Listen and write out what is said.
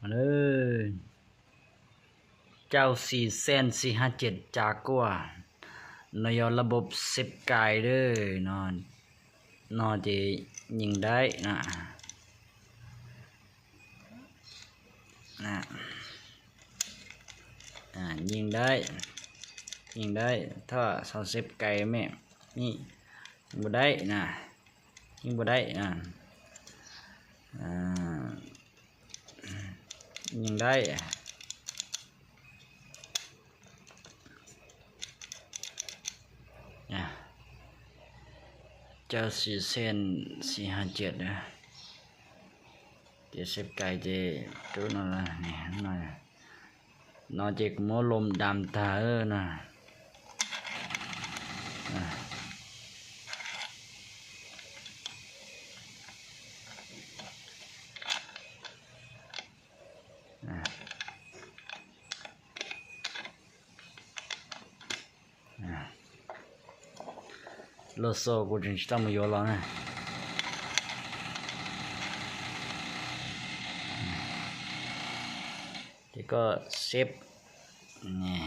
ມາເດີ ເຈົ້າສີ່ແສນສີ່ຫ້າເຈັດຈາກົວ ນະ ຢອດລະບົບເຊບກາຍເດີເນາະ ເນາະ ເຈຍິງໄດ້ນະ ນະ ອ່າ ຍິງໄດ້ ຍິງໄດ້ ຖ້າເຮົາເຊບໄກແມ່ນ ນີ້ ຍິງບໍ່ໄດ້ນະ ຍິງບໍ່ໄດ້ນະ ອ່າ ຍິງໄດ້ ອ່າ ເຈົ້າສີ່ແສນສີ່ຫ້າເຈັດເດີ ເຈເຊບໄກ ເຈ ໂຕນັ້ນລະ ນີ້ ໜ້ອຍ ເນາະ ເຈກະໂມລົມດຳຕາເອີນະ โลโซ กูจึงสิต้องมาโยนแล้วนะ แล้วก็เซฟ นี่